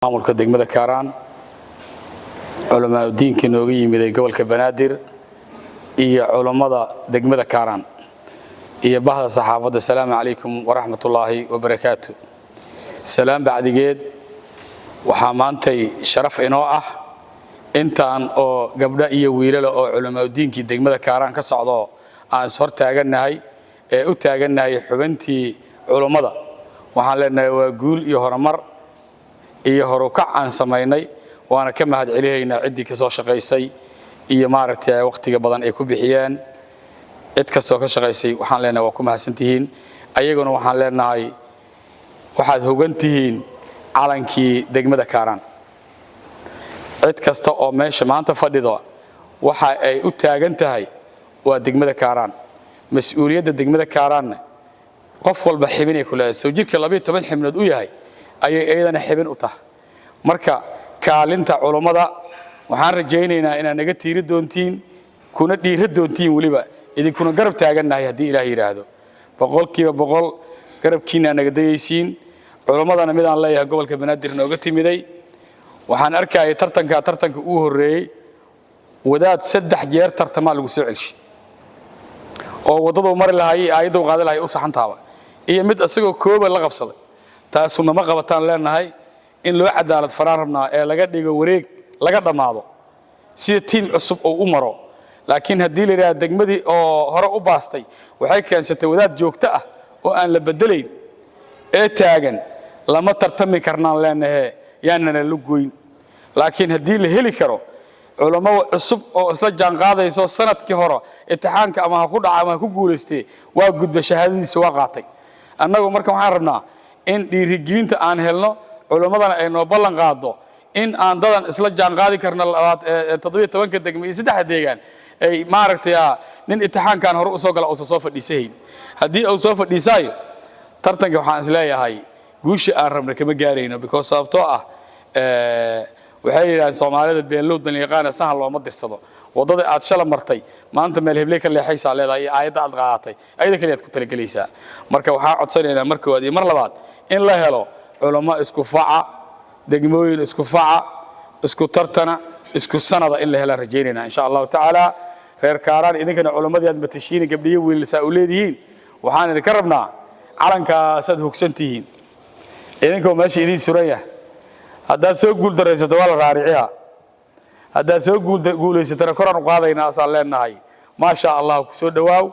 Maamulka degmada Kaaraan, culamaauddiinka nooga yimid ee gobolka Banaadir iyo culammada degmada Kaaraan iyo bahda saxaafadda, asalaamu calaykum waraxmatullaahi wabarakaatu. Salaam bacdigeed, waxaa maantay sharaf inoo ah intaan oo gabdho iyo wiilala oo culamaauddiinkii degmada Kaaraan ka socdo aan is hor taagannahay ee u taagannahay xubintii culummada. Waxaan leenahay waa guul iyo horumar iyo horukac aan samaynay, waana ka mahad celihaynaa ciddii ka soo shaqaysay iyo maaragtay wakhtiga badan ay ku bixiyeen. Cid kastoo ka shaqaysay waxaan leenahay waa ku mahadsantihiin. Ayaguna waxaan leenahay waxaad hogan tihiin calankii degmada Kaaraan. Cid kasta oo meesha maanta fadhido waxa ay u taagan tahay waa degmada Kaaraan. Mas-uuliyadda degmada Kaaraanna qof walba xibinay ku leedahay. Soo jirka 12 xibnood u yahay ayay iyadana xibin u tahay. Marka kaalinta culummada waxaan rajaynaynaa inaad naga tiiri doontiin kuna dhiira doontiin, weliba idinkuna garab taagannahay haddii Ilaah yidhaahdo. 100% garabkiinaa naga dayaysiin. Culummadana midaan leeyahay, gobolka Banaadir nooga timiday, waxaan arkayay tartanka tartanka uu horreeyey wadaad saddex jeer tartamaa lagu soo celshay oo waddaduu mari lahaayay iyo aayadduu qaadi lahay u saxantaaba, iyo mid isagoo kooba la qabsaday. Taasu nama qabataan leenahay. In loo cadaalad faraan rabnaa ee laga dhigo wareeg laga dhammaado sida tiim cusub oo u maro. Laakiin haddii la yidhaha degmadii oo hore u baastay waxay keensatay wadaad joogto ah oo aan la bedelayn ee taagan, lama tartami karnaan leenahe, yaanana la goyn. Laakiin haddii la heli karo culamo cusub oo isla jaanqaadayso, sanadkii hore imtixaanka ama ha ku dhaca ama ha ku guulaystee, waa gudba, shahaadadiisa waa qaatay. Annagu marka waxaan rabnaa in dhiirigelinta aan helno, culimmadana ay noo ballan qaado in aan dadan isla jaanqaadi karno 17-ka degme iyo saddexda deegaan ay maaragtay nin imtixaankan hore usoo gala uusan soo fadhiisahayn. Haddii uu soo fadhiisaayo tartanka, waxaan is leeyahay guusha aan rabna kama gaarayno, because sababtoo ah waxay yidhahdeen Soomaalida, "Beenlow danyaqaana sahan looma dirsado." Waddada aad shala martay maanta meel hebley ka leexaysaa leedahay, iyo aayadda aad qaadatay ayada keliyaad ku talagelaysaa. Marka waxaan codsanaynaa mar koowaad iyo mar labaad in la helo culummo isku faca, degmooyin isku faca, isku tartana, isku sanada in la helaan rajaynaynaa, insha Allahu tacaala. Reer Kaaraan, idinkana culimmadii aad matashiina, gabdhiyo wiilal saa u leedihiin, waxaan idinka rabnaa calankaasaad hogsan tihiin idinkoo meesha idiin suran yahay. Haddaad soo guuldaraysato waa la raariciyaa, haddaad soo guulaysatana koraan u qaadaynaa asaan leenahay. Maasha Allah, ku soo dhowaaw.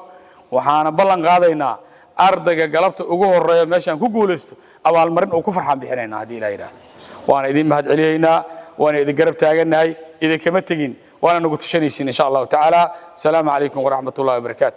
Waxaana ballan qaadaynaa ardayga galabta ugu horeeya meeshaan ku guulaysto abaalmarin uu ku farxaan bixinaynaa haddii Ilah yidhaahdo. Waana idin mahad celihaynaa, waana idin garab taagannahay, idinkama tegin, waana nagu tashanaysiin, insha Allahu tacaala. Asalaamu calaykum waraxmat ullahi wabarakaatu.